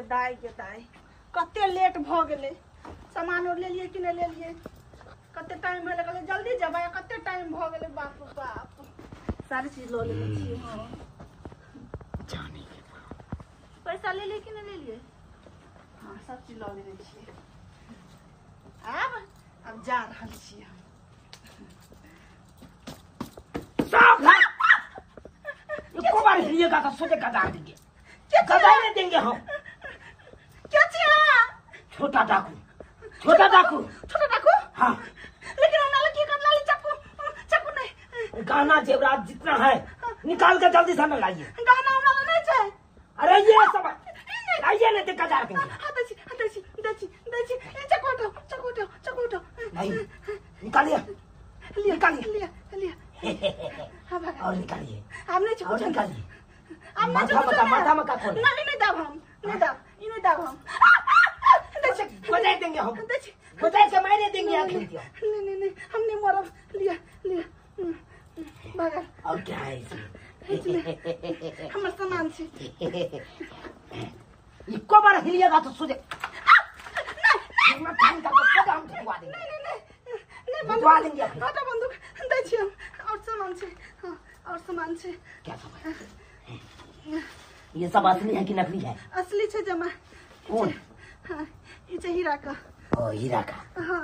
गे दाइ गे दाइ, कते लेट भऽ गेलै। सामान और लेलियै कि नहि लेलियै? कते टाइम भेलै? कहलियै जल्दी जेबै, कते टाइम भऽ गेलै। बाप रे बाप, सारी चीज लऽ लेने छियै। हँ, जाने के पैसा लेलियै कि नहि लेलियै? हँ, सब चीज लऽ लेने छियै। आब आब जा रहल छियै हम। साफ है, एको बार हिलिएगा तो सोचे गदा देंगे, गदा नहीं देंगे हम। के छियै अहाँ? छोटा डाकू, छोटा डाकू। छोटा डाकू? हाँ। लेकिन हमरा लग की कर लाली? चाकू, चाकू नहीं। गहना जेवरात जितना है निकाल के जल्दी से न लाइए। गहना हमरा लग नहीं छै। अरे ये सब लाइए, नहीं तो गदा देंगे। हाँ, दै छी, हाँ, दै छी, दै छी, दै छी। ए, चाकू उठाओ, चाकू उठाओ, चाकू उठाओ। नहीं, निकालिए। लिया। निकालिए। लिया, लिया। हाँ, भागा। और निकालिए। आब नहीं छै और कुछ। निकालिए। आब नहीं छै माथा कुछ। में का, माथा में का कौन है? नहीं, नहीं दाब हम, नहीं दाब, ई नहीं दाब हम। दै छी। बजाय देंगे हम। दै छी। बजाय के मारे देंगे आखिर। नहीं नहीं नहीं, हम नहीं मरब। लिया, लिया। भागा। और क्या है इसमें? इसमें हमर सामान छै। इको बार हिलिएगा तो सोचे निकाल के खुद हम ठुकवा देंगे। नहीं नहीं नहीं नहीं, बुझवा बंदूक देंगे अखन। हटा बंदूक। दै छी हम। और सामान छै। हाँ, और सामान छै। क्या सब है ये? सब असली है कि नकली है? असली छै जमा। कौन? हाँ, ई छै हीरा का। ओ, हीरा का। हाँ।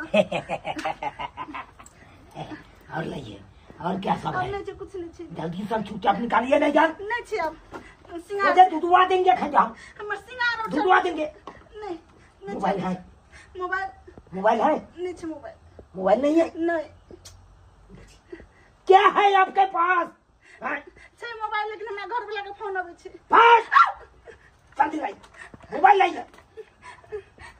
और लाइए, और क्या सब और है? नहीं छै, कुछ नहीं छै। जल्दी सब चुपचाप निकालिए, नहीं जान। नहीं छै अब सिंगार। मुझे दुधवा देंगे खंजा। हमर सिंगार और दुधवा देंगे। नहीं नहीं। मोबाइल है? मोबाइल। मोबाइल है? नहीं छै मोबाइल। मोबाइल नहीं है? नहीं। क्या है आपके पास, हाँ? छै मोबाइल, लेकिन हमरा घर वाला के फोन अबै छै। बस, जल्दी लाइए, मोबाइल लाइए।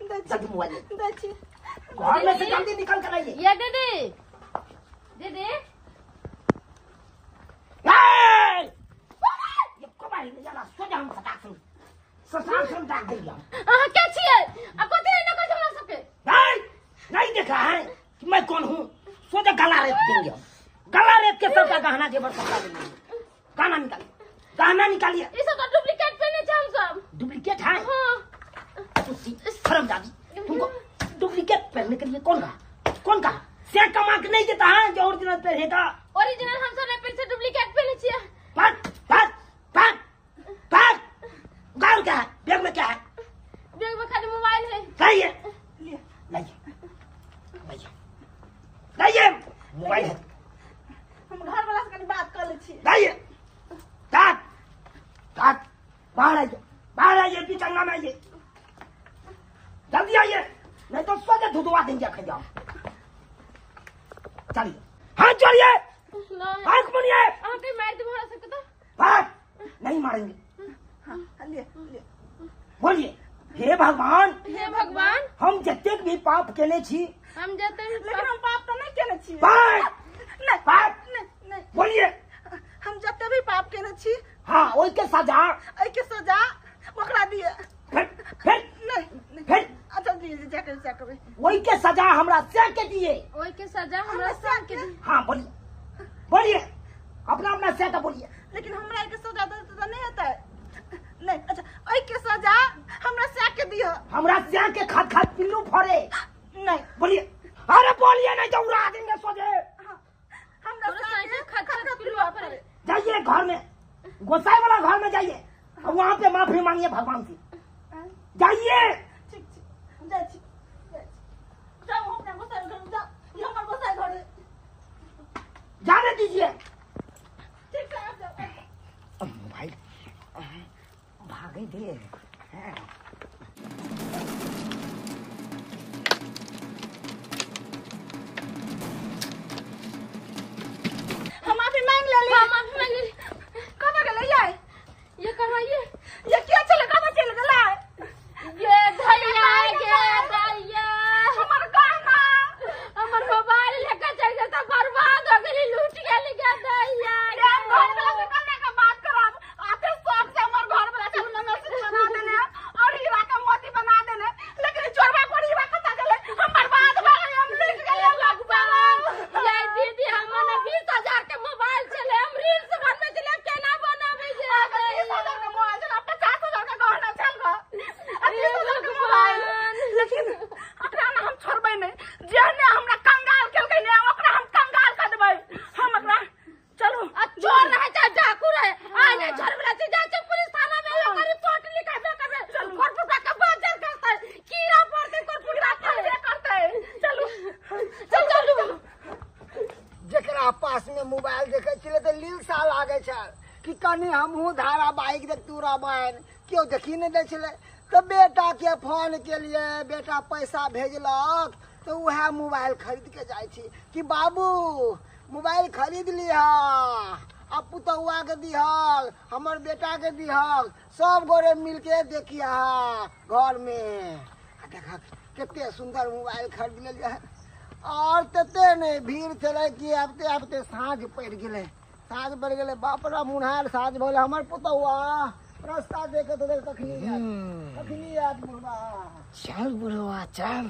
दै छी। जल्दी मोबाइल लाइए। दै छी। घर में से जल्दी निकल कर आइए। ये दीदी, दीदी। ए! ये कब आई जाना सोचा हम सटाक से सटाक से डाक देंगे हम। अहाँ के छियै आ कथी एना करै छै हमरा सबके? नहीं, नहीं देखा है कि मैं कौन हूँ? सोचा गला रेत देंगे हम, गला रेत के सबका गहना जेवर सबका देंगे। गहना निकालिए, गहना निकालिए। ई सब तऽ डुप्लीकेट पहिने छै हम सब। डुप्लीकेट है? हाँ। हरामजादी, तुमको डुप्लीकेट पहनने के लिए कौन कहा? कौन कहा? से कमा के नहीं देता है जो ओरिजिनल पहनेगा। ओरिजिनल हम सब नहि पहिने छियै, डुप्लीकेट पहिने छियै। भाग भाग भाग भाग। गाँव क्या है? बैग में क्या है? बैग में खाली मोबाइल है। लाइए। लिअ। लाइए, लाइए, लाइए, मोबाइल है। हम घर वाला से कनी बात कर लै छी। लाइए, काट काट। बाहर आइए, बाहर आइए, बीच अंगना में आइए, जल्दी आइए, नहीं तो सोचे धुधवा देंगे अखन जाओ। चलिए, हाँ, चलिए। नहि। आंख मुनिए। अहाँ के मारि देब हमरा सबके तऽ। भाग, नहीं मारेंगे। हाँ, लिअ, लिअ। बोलिए, हे भगवान। हे भगवान। हम जतेक भी पाप केने छी। हम जते भी लेकिन हम पाप तऽ नहीं केने छी। भाग। नहीं। भाग। नहीं नहीं। बोलिए। हम जते भी पाप केने छी। हाँ, ओहि के सजा। एहिके सजा ओकरा दिअ। फिर फिर। नहीं नहीं। फिर। अच्छा जी, जाके जाके। ओहि के सजा हमरा से के दिए। ओहि के सजा हमरा हमरा सबके सबके। दी। हाँ, बोलिए, बोलिए, अपना अपना से का बोलिए। लेकिन हमरा एहिके सजा दे तऽ नहीं हेतै। नहीं, अच्छा, एहिके सजा हमरा से के दिअ। हमरा से के खाद खाद पिल्लू फड़े। नहीं। बोलिए, अरे बोलिए, नहीं तो उड़ा देंगे सोझे। हाँ, हमरा तोरा से साइकिल के खत खत पिलुआ फड़े। जाइए घर में, गोसाई वाला घर में जाइए और वहां पे माफी मांगिए भगवान से। जाइए। ठीक छै, जाइ छी, जाइ छी। जाउ अपना गोसाई घर जाउ, ई हमर गोसाई घर है। जाने दीजिए। ठीक छै, आबि जाउ, आबि जाउ। अब मोबाइल भागे दे हाँ। हम माफी मांग लेली। हाँ, माफी मांग लेली। कतऽ गेलै यै? ये करवाइए। ये के छलै? कतऽ चलि गेलै? ये धैया गे। चल चलू। जकरा पास में मोबाइल देखे छलै तऽ लीलसा लागै छल कि कनि हमहूँ धारावाहिक देखतू रामायण, केओ देखी नहि दै छलै। तऽ बेटा के फोन केलियै, बेटा पैसा भेजलक तऽ उएह मोबाइल खरीद के जाइ छी कि बाबू मोबाइल खरीद लिह, आ पुतहुआ के दिहल, हमर बेटा के दिहल, सब गोरे मिलके देखिया घर में। आ देखक कते सुंदर मोबाइल खरीद लेलियै। और तते नहि भीड़ छलै कि आबते आबते साँझ पड़ि गेलै, साँझ पड़ि गेलै। बाप रे मुन्हार साँझ भऽ गेलै। हमर पुतहुआ रास्ता देखैत देखैत कखनी आयत, कखनी आयत बुढ़बा। चल बुढ़वा चल,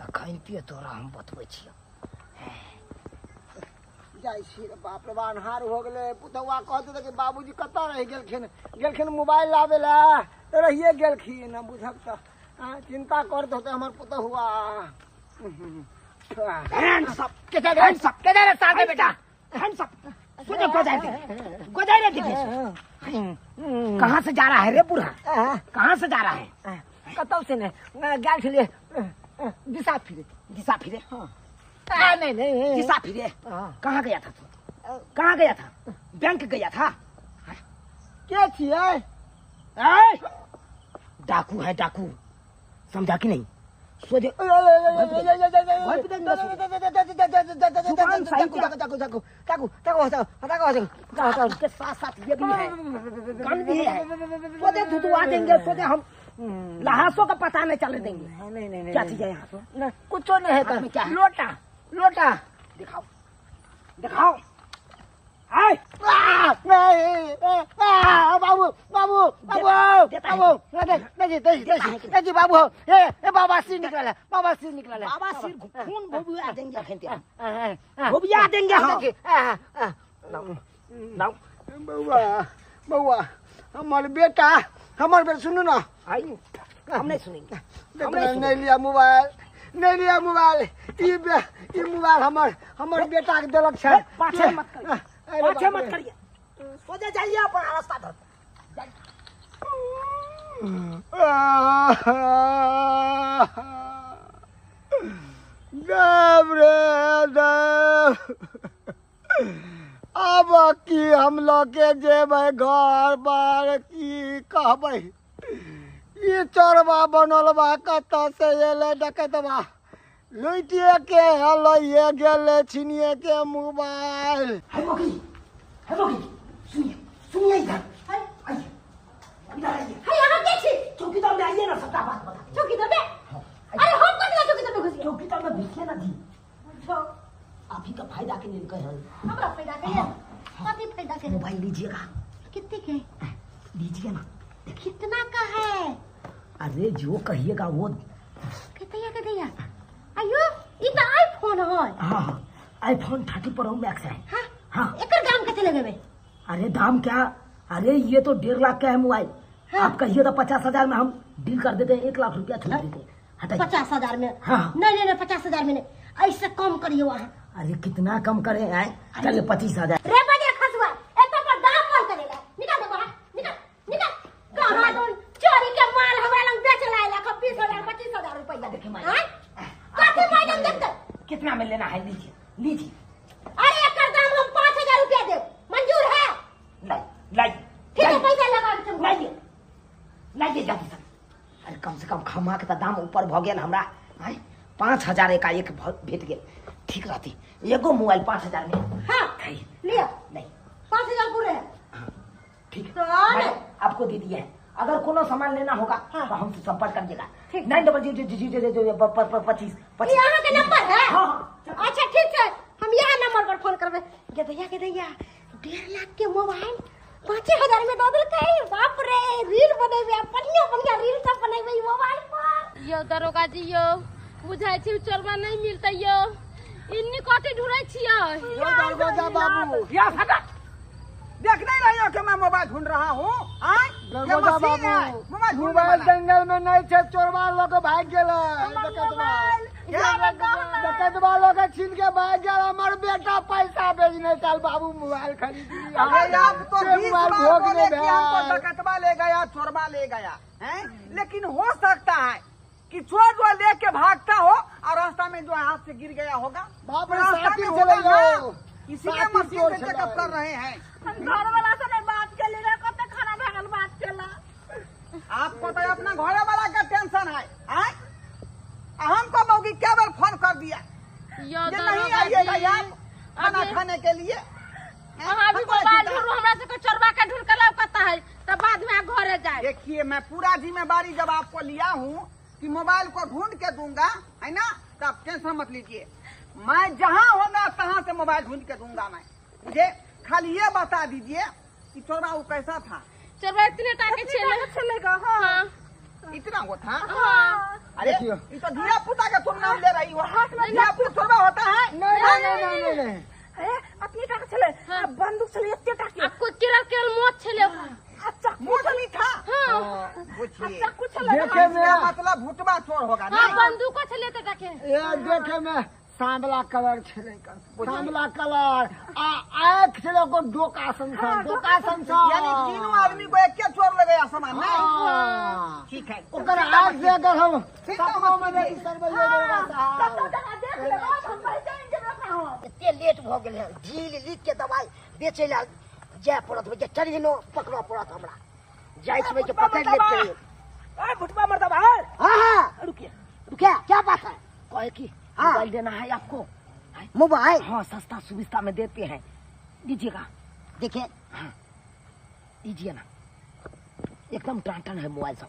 अखन ते तोरा हम बतबै छियौ। जाइ छी रे बाप रे, अन्हार हो गेलै। पुतहुआ कहते कि बाबूजी कतऽ रहि गेलखिन, गेलखिन मोबाइल लाबै लए तऽ रहिए गेलखिन। बुझक तऽ चिंता करत होतै हमर पुतहुआ। हैंड्स अप, हैंड्स अप, के साथे बेटा, हैंड्स अप। सोचे गोजाय दे, गोजाय रे देखिए। कहाँ से जा रहा है रे बूढ़ा, कहाँ से जा रहा है? कतौ से नहि गेल छलियै दिशा फिरे। दिशा फिरे? हाँ। नहीं नहीं, दिशा फिरे। कहाँ गया था तू, कहाँ गया था? बैंक गया था? के छियै? डाकू है डाकू, समझा कि नहीं? सोचे उसके साथ साथ ये भी है, गन भी है। सोचे धुधुआ देंगे, सोचे हम लहासों का पता नहीं चलने देंगे। नहीं नहीं, क्या चीज है यहाँ पे? कुछ नहीं है, क्या है? लोटा लोटा। दिखाओ दिखाओ। आए बाबू बाबू बाबू बाबू नहीं बाबू, ए बाबा सिर निकल है, बाबा सिर निकल है, बाबा सिर खून भोबिया देंगे, भोबिया देंगे हम। बउआ बउआ हमार बेटा, हमार बेटा सुनू ना। आई हम नहीं सुनेंगे, नहीं लिया मोबाइल, नहीं लिया मोबाइल। ई मोबाइल हमर हमर बेटा के देलक छै। पाछे मत करिए, पाछे मत करिए, सोचे जाइए अपन रास्ता धर। देव रे देव, अब की हम लके जेबै घर बार, की कहबै? ई चोरबा बनल बा कतऽ से एलै डकैतबा, लुटिए के लइए गेलै छिनिए के मोबाइल। है मोगी, है मोगी, सुनिए सुनिए इधर आइए, इधर आइए। है यहाँ के छी? चौकीदार में आइए ना, सबका बात बता। चौकीदार में? अरे हम कथि चौकीदार में घुसिए? चौकीदार में घुसिए ना जी, आप ही का फायदा के लिए कह रहे हैं। हमरा फायदा के लिए? कथि फायदा के लिए? मोबाइल लीजिएगा। कितने के लीजिए ना? कितना का है? अरे जो कहिएगा वो। कितना का? आयो ई त आईफोन है। हां आईफोन 30 प्रो मैक्स है। हां हां। एकर दाम कते लगेबे? अरे दाम क्या, अरे ये तो 1.5 लाख का है मोबाइल। हाँ। आप कहिए तो 50,000 में हम डील कर देते हैं, 1 लाख रुपया छूट देते हैं। हटाइए। 50,000 में? हाँ। नहीं नहीं नहीं, 50,000 में नहीं, ऐसे कम करिए वहाँ। अरे कितना कम करे? आए चलिए 25,000। रे बजे खसुआ, एत पर दाम मत करेला, निकाल दे बाहर, निकाल निकाल। कहां दोन चोरी के माल हमरा लंग बेचे लायला 20,000 25,000 रुपया। देखिए माई, कथि मैडम देखते कितना में लेना है? लीजिए लीजिए। अरे एकर दाम हम 5,000 रुपया देब, मंजूर है? नहीं लाइए, ठीक है पैसा लगा के लाइए लाइए जल्दी से। अरे कम से कम खमा के दाम ऊपर भ गेल हमरा। 5,000 एकाएक भेट गेल, ठीक रहती। एगो मोबाइल 5,000 में। हाँ लिया। नहीं 5,000 पूरे है। हाँ ठीक है, तो आपको दे दिया है। अगर कोनो सामान लेना होगा हाँ। तो हमसे संपर्क करिएगा। ठीक। 9000025 25। ये अहाँ के नंबर है? हाँ। अच्छा ठीक है, हम यहाँ नंबर पर फोन करबे। गे दैया 1.5 लाख के मोबाइल 5,000 में दऽ देलकै। बाप रे, रील बनेबै, बढ़िया बढ़िया रील सब बनेबै मोबाइल पर। यो दरोगा जी यो, बुझाइ छी चोरबा नहीं मिलतै यो, इन्नी कथी ढूंढै छियै? यो दरोगा बाबू, या सदा देख नहीं रही हो कि मैं मोबाइल ढूंढ रहा हूँ? ये मशीन है, मोबाइल ढूंढने मोबाइल वाला। जंगल में नहीं छे, चोरबा लोग भाग गेलै। डकैतबा लोग छीन के भाग गेल। हमर बेटा पैसा भेजने चल बाबू मोबाइल खरीद लिया। अरे आप तो से 20 मोबाइल बार भोग बोले नहीं कि हमको भेल। डकैतबा ले गया, चोरबा ले गया है, लेकिन हो सकता है कि चोर जो लेके भागता हो और रास्ता में जो हाथ से गिर गया होगा। बाप रे, रास्ता साथी में चले होगा ना, गयो। इसीलिए साथी मशीन चोर से छलै। चेकअप कर रहे हैं। हम घर वाला से नहीं बात के लिए कते खाना भगल बात केला। आपको तो अपना घरे वाला का टेंशन है, आय? हमको मौगी क्या बार फोन कर दिया यो ये नहीं दरोगा आइएगा जी यार खाना अभी- खाने के लिए। अहाँ भी हमको मोबाइल चिंता- ढूंढू, हमरा से कोई चोरबा के ढूंढ के लाओ कता है तब बाद में घरे जाए। देखिए मैं पूरा जिम्मेदारी जब आपको लिया हूँ कि मोबाइल को ढूंढ के दूंगा, है ना, तो आप टेंशन मत लीजिए। मैं जहाँ होगा तहाँ से मोबाइल ढूंढ के दूंगा मैं। मुझे खाली ये बता दीजिए कि चोरबा वो कैसा था? चोरबा इतने टाके छेले छलेगा। हाँ हाँ इतना वो था? हाँ। अरे देखियो। ये तो धिया पुता का तुम नाम ले रही हो। धिया पुता चोरबा होता है? नहीं नहीं नहीं नहीं नहीं। ए अपने टाके छले। हाँ। आ बंदूक छले एते टाके। आपको केरल केरल मौत छेले ओकरा। आ चाकू मोट भी था। हाँ पूछिए चाकू छले। देखे में इसका मतलब भुटवा चोर होगा हाँ ना? बंदूको छेले एते टाके। ये देखे में सांवला कलर छलै, सांवला कलर आ आँख छलै ओकर डोका संसन, डोका संसन। यानी तीनों आदमी को एक के चोर ले गया सामान नहीं? हाँ। ठीक है। ओकर आँख से अगर हम चिंता मत सपनो में कीजिए। नहीं सरबै दरोगा साहब। कतौ जगह देख लेबै हम पहचान जेबै ओकरा हम। एते लेट भऽ गेल हन, ढील लिख के दवाई बेचै लए जाय पड़त, भैया ट्रेनो पकड़ऽ पड़त हमरा। जाइ छी भैया पकड़ लेब ट्रेन। ए भुटबा मर्दबा है। हाँ हाँ रुकिए रुकिए, क्या बात है? कहे की हाँ। मोबाइल देना है आपको? मोबाइल? हाँ सस्ता सुविस्ता में देते हैं, दीजिएगा। देखिए। हाँ दीजिए ना, एकदम टान है मोबाइल सब।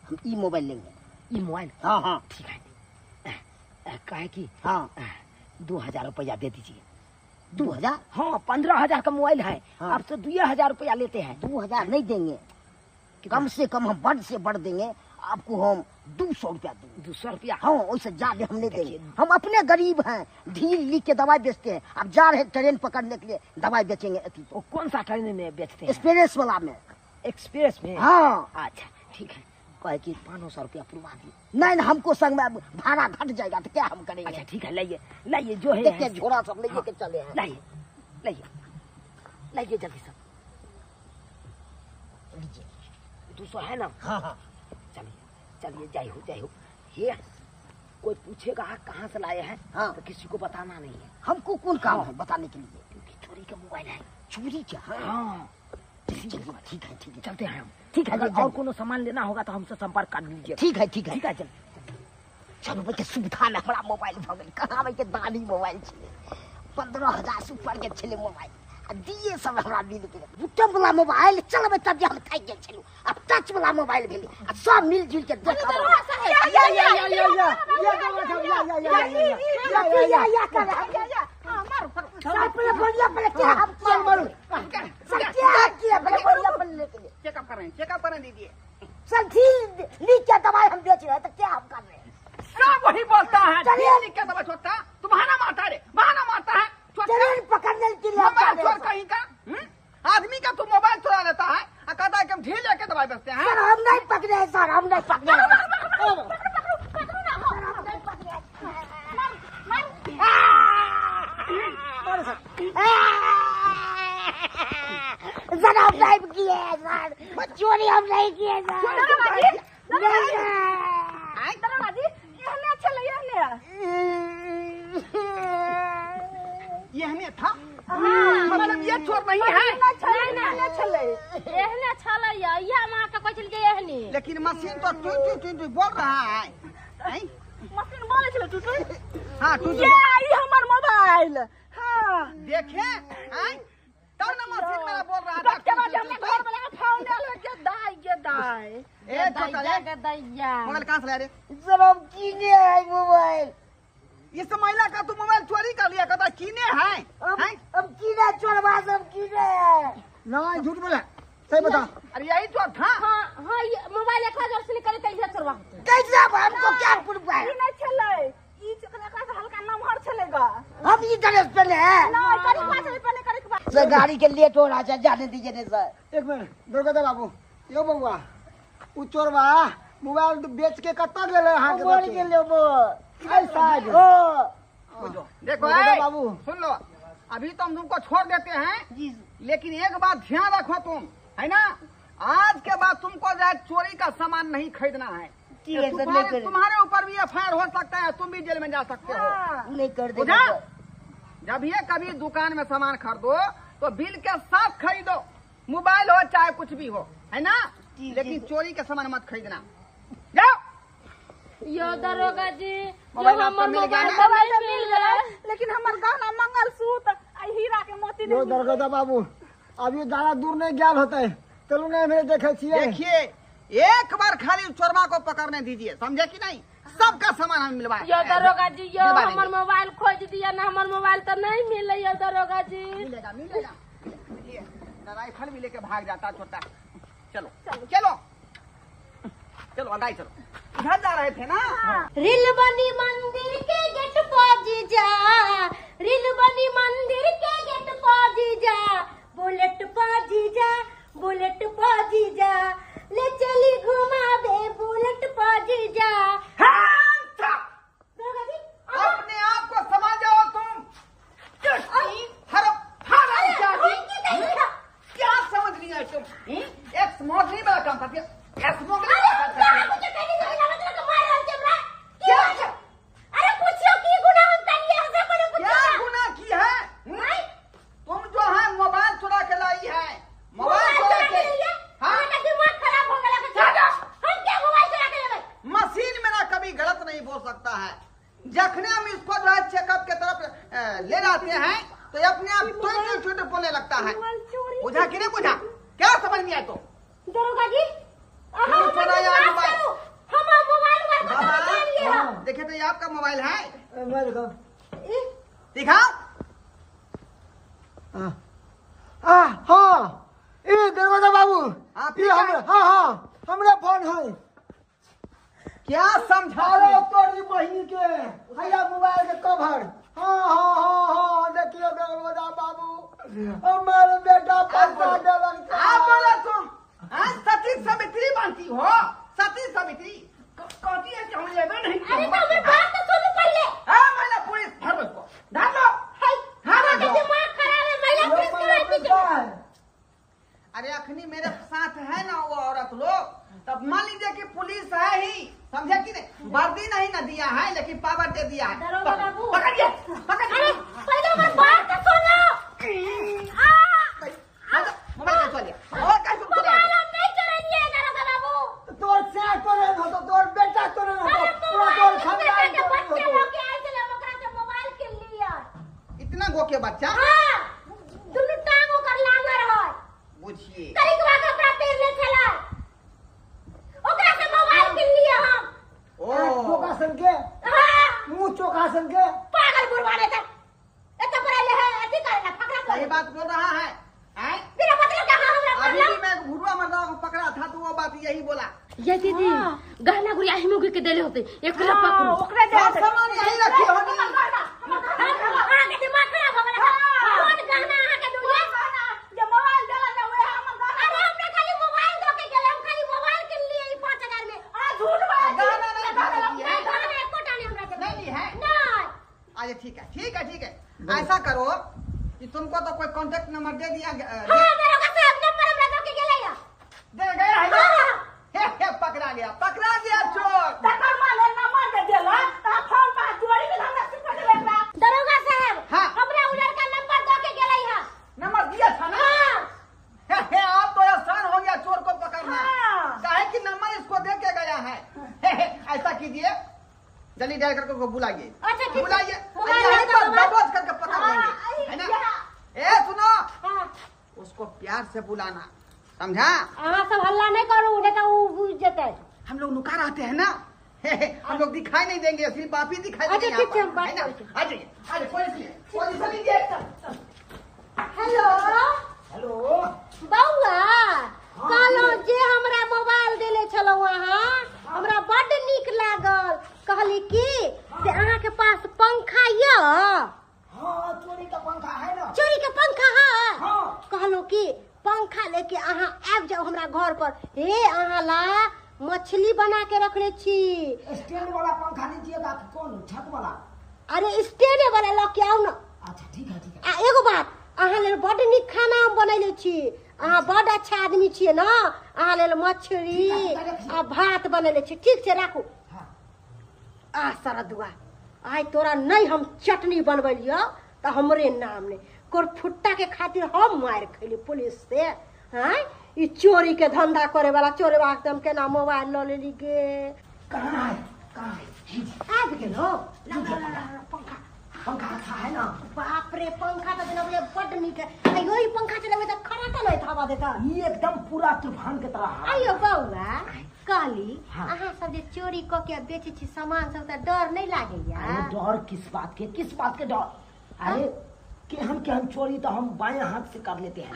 हम ई मोबाइल लेंगे। ई मोबाइल? हाँ हाँ। ठीक है। कहे की हाँ 2000 रुपया दे दीजिए। 2000? हाँ 15,000 का मोबाइल है। हाँ। आपसे 2000 रुपया लेते हैं। 2000 नहीं देंगे, कम से कम हम बढ़ से बढ़ देंगे आपको, हम 200 रुपया देंगे। 200 रुपया? हाँ उससे ज्यादा हम नहीं देंगे। हम अपने गरीब हैं, ढील लिख के दवाई बेचते हैं। अब जा रहे हैं ट्रेन पकड़ने के लिए, दवाई बेचेंगे। अति वो कौन सा ट्रेन में बेचते हैं? एक्सप्रेस वाला में। एक्सप्रेस में? हाँ। अच्छा ठीक है। कहे कि 500 रुपया पुरवा दिए। नहीं नहीं, हमको संग में भाड़ा घट जाएगा तो क्या हम करेंगे? अच्छा ठीक है, लाइए लाइए जो है देखिए झोरा सब लेके के चले हैं। लाइए लाइए लाइए जल्दी सब लीजिए। 200 है ना? हाँ हाँ। चलिए चलिए, जय हो जय हो। ये कोई पूछेगा कहाँ से लाए हैं? हाँ। तो किसी को बताना नहीं है। हमको कौन काम है बताने के लिए? क्योंकि चोरी का मोबाइल है। चोरी क्या? हाँ चलिए ठीक है ठीक है, चलते हैं हम। ठीक है, अगर और कोनो सामान लेना होगा तो हमसे संपर्क कर लीजिए। ठीक है ठीक है ठीक है चल चलो भाई के सुविधा में हमारा मोबाइल भऽ गेल। कहाँ भाई के दानी मोबाइल छलै, 15,000 से ऊपर के छलै मोबाइल, आ दिए सब हमरा मिल गेल। बटन वाला मोबाइल चलबै तब जे हम थाकि गेल छलहुँ, आब टच वाला मोबाइल भेलै आ सब मिल जुल के देखब। या या या या या या या या या या या या कर सर पहले बोलिए, पहले क्या हम मारू मारू सर क्या किया पहले बोलिए, पहले लेके लिए। चेकअप करें, चेकअप करें दीजिए। सर ढील लिख के दवाई हम बेच रहे हैं तो क्या हम कर रहे हैं? सब वही बोलता है, चलिए। ढील लिख के दवाई छोड़ता, तू बहाना मारता है रे, बहाना मारता है। ट्रेन पकड़ने के लिए मोबाइल चोर कहीं का आदमी का तू मोबाइल चुरा लेता है और कहता है कि हम ढील लेके दवाई बेचते हैं। सर हम नहीं पकड़े हैं, सर हम नहीं पकड़े हैं। सर हम नहीं किए सर, चोरी हम नहीं किए सर। दरोगा जी एहने छलै, एहने ये हमें था, मतलब ये चोर नहीं है। एहने छलै, एहने छलै। इहा माँ के कहै छलै एहने, लेकिन मशीन तो टू टू टू टू बोल रहा है। मशीन बोलै छलै टू टू। हां टू टू। ये आई हमर मोबाइल। हां देखे हैं तब ना मशीन मेरा बोल रहा था। के बाद हमने घर वाला के फोन डाल के दाई के दाई। ए छोटा दैया दैया मोबाइल कहां से लाए रे? सर हम कीने है मोबाइल। इस महिला का तू मोबाइल चोरी कर लिया, कहता कीने है। अब कीने चोरवा सब कीने है। नहीं झूठ बोला, सही बता। अरे यही चोर था। हां हां ये मोबाइल एकरा जोर से निकले त इहे चोरवा होते। कैसे अब हमको क्या प्रूफ है? ई नहीं छलै, ई एकरा से हल्का नमहर छलै गा। हम ई ड्रेस पहने हैं। नहीं करी बात नहीं पहने, करी बात। सर गाड़ी के लेट हो रहा है, जाने दीजिए ने सर। एक मिनट दुर्गा बाबू, यो बउआ उ चोरवा मोबाइल बेच के कत्ता गेलै अहाँ के? मर गेलै वो। ऐसा बुझो देखो बाबू सुन लो, अभी तो हम तुमको छोड़ देते हैं जी, लेकिन एक बात ध्यान रखो तुम, है ना, आज के बाद तुमको जो है चोरी का सामान नहीं खरीदना है। ठीक है सर, नहीं कर। तुम्हारे ऊपर भी एफआईआर हो सकता है, तुम भी जेल में जा सकते हो। नहीं कर देगा। जब ये कभी दुकान में सामान खरीदो तो बिल के साथ खरीदो, मोबाइल हो चाहे कुछ भी हो, है ना, लेकिन चोरी के सामान मत खरीदना। जाओ। यो दरोगा जी, मोबाइल यो आपका हमर मिल गया मोबाइल ना? नहीं मिल गया, लेकिन हमर गहना मंगलसूत्र आ हीरा के मोती यो नहीं। दरगोदा बाबू अभी ज्यादा दूर नहीं गया होता है, चलू नहीं मेरे देखे छिए। देखिए एक बार खाली चोरमा को पकड़ने दीजिए, समझे कि नहीं, सबका सामान हम मिलवाए। यो दरोगा जी, यो दिलवा हमर देंगे। मोबाइल खोज दिया ना, हमर मोबाइल तो नहीं मिले। यो दरोगा जी मिलेगा मिलेगा, ये राइफल भी लेके भाग जाता छोटा। चलो चलो चलो अंदाई चलो, इधर जा रहे थे ना। रील बनी मंदिर के गेट पर जा, रील बनी मंदिर के गेट पर जा, बुलेट पर जा, बुलेट पर जा, ले चली घुमावे बुलेट पर जा। दरोगा जी, अपने आप को समझ जाओ तुम। क्या समझ लिया तुम? एक स्मगलिंग वाला काम करती है, स्मगलिंग वाला काम करती है। कुछ कहनी नहीं ना, मतलब मार रहल छै हमरा। क्या? अरे पूछियो की गुनाह हम करिए, हमसे कोनो पूछियो क्या ना। गुनाह की है? तुम जो है मोबाइल चुरा के लाई है, मोबाइल चुरा के। हाँ अहाँ के दिमाग खराब हो गेल। हम क्या मोबाइल चुरा के लेबै? मशीन मेरा कभी गलत नहीं बोल सकता है। जखने हम इसको जो है चेकअप के तरफ ले जाते हैं तो ये अपने आप छोटे छोटे बोलने लगता है। बुझा कि नहीं बुझा? क्या समझ नहीं आया तो? दरोगा जी, अहाँ क्यों हमर चुराया विश्वास मोबाइल? करू। हम मोबाइल उबाइल कतौ बाबा, लेलियै हँ। देखिए तो ये आपका मोबाइल है, मैं दिखाओ। दिखाओ। हाँ ए दरवाजा बाबू, हाँ, ये हमरा, हाँ हाँ हमरा फोन है। क्या समझा अरे तोरी बहिनी के हैया मोबाइल के कवर। हाँ हाँ हाँ हाँ देखियो दरवाजा बाबू, हमारे बेटा पैसा देलक। आप बोलो तुम, हाँ सती सवित्री बनती हो, सती सवित्री कहती है कि हम लेबे नहीं। अरे तो हमर बात तो सुनू पहिले। हाँ महिला पुलिस धरो इसको, धर लो। हाय, हाँ, अहाँ के लो। दिमाग खराब है, महिला पुलिस के मार पीट। अरे अखनी मेरे साथ है ना वो औरत लोग, तब मान लीजिए कि पुलिस है ही, समझे कि नहीं, वर्दी नहीं ना दिया है लेकिन पावर दे दिया है। दरोगा बाबू। पकड़िए पकड़िए। अरे पहिले हमर बात तो सुनो। आ मोबाइल कैसे लिया? और कैसे मोबाइल हम नहीं चोरलियै दरोगा बाबू। तोर से तोरे न होतो, तोर बेटा तोरे न होतो, अरे पूरा तोर मोबाइल खानदान के तोरे न बच्चा होतो। लोग के आयल छलै, हम ओकरा से मोबाइल किन लियै। इतना गो के बच्चा? हाँ, दुनू टांग ओकर लांगर है, बुझिए करिकवा कपड़ा पहिरले छलै, ओकरा से मोबाइल किन लियै हम। ओ चोका सन के, हाँ मुंह चोका सन के। पागल बुढ़वा ने त एत पर आइले है अथी करे ना फकरा सही करे। बात बोल रहा है, हैं? बिना मतलब के हाँ हमरा अभी मारलक। भी मैं भुरुआ मर्दा को पकड़ा था तो वो बात यही बोला। ये दीदी गहना गुड़िया हिमुगी के देले होते, एकरा पकड़ू। ओकरे दे सब सामान यही रखी होनी। अहाँ के दिमाग खराब हो गेल। कोन गहना अहाँ के दुनिया? जे मोबाइल देला ना वएह हमर गहना। अरे हमरा खाली मोबाइल दऽ के गेलै, हम खाली मोबाइल किन लियै ई 5000 में। आ झूठ बाजै छी। गहना नहीं खरीदी है। नहीं, गहना एकोटा नहि हमरा देलक। नहीं है। नहीं। अच्छा ठीक है ठीक है ठीक है, ऐसा करो कि तुमको तो कोई कांटेक्ट नंबर दे दिया हाँ दरोगा साहब नंबर हमरा दऽ के गेलै हँ। दे गया है ना? हाँ। हे, हे, पकड़ा गया पकड़ा गया चोर। तकर माल नंबर दे देला त फोन पर चोरी के धंधा सिखा देले एकरा। दरोगा साहब, हाँ। हमरा उ लड़का नंबर दऽ के गेलै हँ। नंबर दिया था ना? हाँ। हे, हे, अब तो आसान हो गया चोर को पकड़ना। हाँ। काहे कि नंबर इसको दे के गया है। हे, हे, ऐसा कीजिए जल्दी डायल करके उसको बुलाइए। अच्छा, ठीक है। बुलाइए, मोबाइल यहीं लड़का पर मोबाइल। दबोच करके पकड़ हाँ, लेंगे, है ना? यहाँ। ए सुनो, हाँ। उसको प्यार से बुलाना, समझा? अहाँ सब हल्ला नहीं करू, नहीं तो उ बुझि जेतै। हम लोग नुका रहते हैं ना, हे, हे, हम लोग दिखाई नहीं देंगे, सिर्फ आप ही दिखाई अच्छा, देंगे ठीक है, यहाँ हम पर, बात है ना? करै छी। आ जाइए आ जाइए, पुलिस लिए पुलिस लीजिए। हेलो हेलो बौआ, कहलहुँ जे हमरा मोबाइल देले छलहुँ अहाँ, हमरा बड्ड नीक लागल। कहली की से अहाँके पास पंखा यऽ? हाँ चोरी का पंखा है ना। चोरी के पंखा है? हाँ। कहलहुँ की पंखा लेके अहाँ आबि जाउ हमरा घर पर। हे अहाँ ला मछली बना के रखने छी। स्टैंड वाला पंखा लीजिएगा कि कौन छत वाला? अरे स्टैंड वाला लऽ के आउ न। अच्छा ठीक है ठीक है। आ एगो बात, अहाँ लेल बड्ड नीक खाना हम बनैले छी, अहाँ बड अच्छा आदमी छियै ने, अहाँ लेल मछली आ भात बनेले छी। ठीक छै राखू। आ सरदुआ आइ तोरा नहीं हम चटनी बनबलियो तो हमरे नाम नहीं। कोरफुट्टा के खातिर हम मार खैली पुलिस से। हाँ ई चोरी के धंधा करे वाला चोरे वाला हम केना मोबाइल ल लेली गे। कहाँ है कहाँ है? आबि गेलो। पंखा पंखा अच्छा है ना? बाप रे पंखा तो जेना बड नीक है। अयो ई पंखा चलेबै त खराटा नहीं हवा देता। ये एकदम पूरा तूफान के तरह। अयो बौआ कहली अहाँ सब जे चोरी क के बेचै छी सामान सब त डर नहीं लागैया? अरे डर किस बात के, किस बात के डर? अरे केहन केहन चोरी तो हम बाएं हाथ से कर लेते हैं।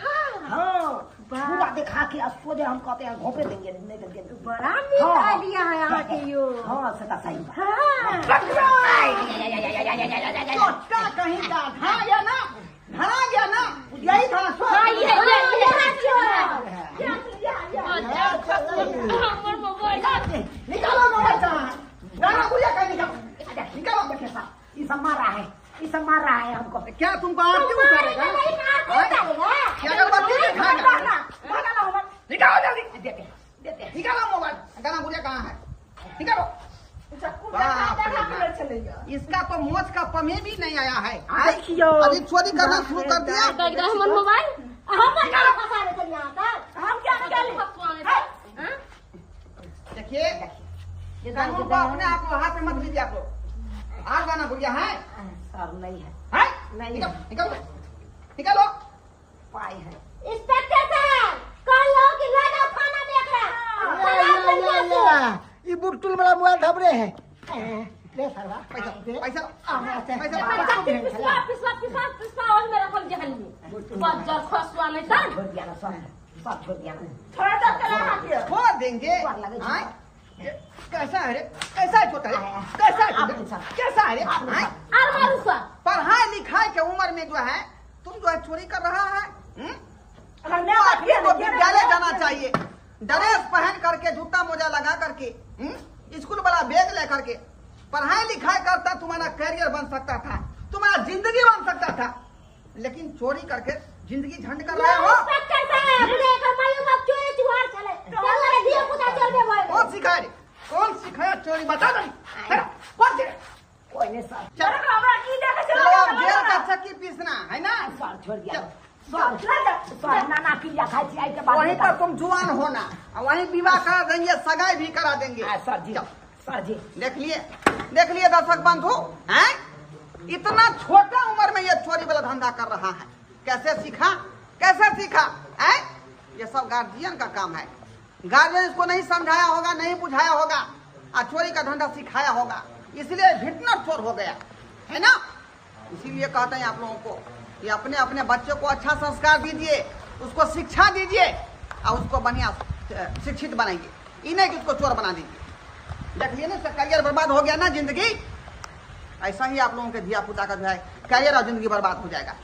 हाँ पूरा दिखा के सोझे हम कहते हैं घोंपे देंगे नहीं देंगे। बड़ा नीक आइडिया है अहाँ के यो। हाँ सता सही बात। चोटका कहीं का धरा गया ना, धरा गया ना, यही था। निकालो मोबाइल गाना गुड़िया का निकालो निकालो। देखिए साहब ये सब मार रहा है, ये सब मार रहा है हमको। क्या तुमको आरती उतारेगा? क्या अगरबत्ती दिखाएगा? निकालो जल्दी, देते देते निकालो मोबाइल। गाना गुड़िया कहाँ है? निकालो। इसका तो मोच का पमे भी नहीं आया है। अभी चोरी करना शुरू कर दिया। मोबाइल देखिए कानून को अपने आप हाथ में मत लीजिए। आप लोग आज गाना गुड़िया है सर नहीं है, है? नहीं निकालो निकालो निकालो। पाई है इंस्पेक्टर साहब कहलो कि लगा थाना में एकरा। ये बुटुल वाला मोबाइल धबरे है। ले सरवा पैसा पैसा पैसा पिसवा पिसवा पिसवा पिसवा और मेरा रखल जहल में बज्जर खसवा नहीं सर। छोड़ दिया ना सब, सब छोड़ दिया ना। थोड़ा सा चला हाथ छोड़ देंगे। कैसा है रे, कैसा है छोटा रे, कैसा है कैसा है रे? पढ़ाई लिखाई के उम्र में जो है तुम जो है चोरी कर रहा है। तो विद्यालय जाना चाहिए, ड्रेस पहन करके जूता मोजा लगा करके स्कूल वाला बैग ले करके पढ़ाई लिखाई करता तुम्हारा करियर बन सकता था, तुम्हारा जिंदगी बन सकता था, लेकिन चोरी करके जिंदगी झंड कर रहे हो। कौन सिखाए, कौन सिखाया चोरी बता दो। कौन सिखाया? कोई नहीं सर। चलो जेल का चक्की पीसना है ना सर। छोड़ दिया सर, सर नाना क्रिया खाई छी आई के बाद वहीं पर तुम जुआन होना, वहीं विवाह करा देंगे, सगाई भी करा देंगे। सर जी सर जी देख लिए, देख लिए दर्शक बंधु हैं, इतना छोटा उम्र में ये चोरी वाला धंधा कर रहा है। कैसे सीखा, कैसे सीखा है? ये सब गार्जियन का काम है। गार्जियन इसको नहीं समझाया होगा, नहीं बुझाया होगा, और चोरी का धंधा सिखाया होगा, इसलिए भिटनर चोर हो गया है ना। इसीलिए कहते हैं आप लोगों को कि अपने अपने बच्चों को अच्छा संस्कार दीजिए, उसको शिक्षा दीजिए और उसको बढ़िया शिक्षित बनाइए, इन्हें कि उसको चोर बना दीजिए। देखिए ना करियर बर्बाद हो गया ना जिंदगी। ऐसा ही आप लोगों के धिया पुता का जो है करियर और जिंदगी बर्बाद हो जाएगा।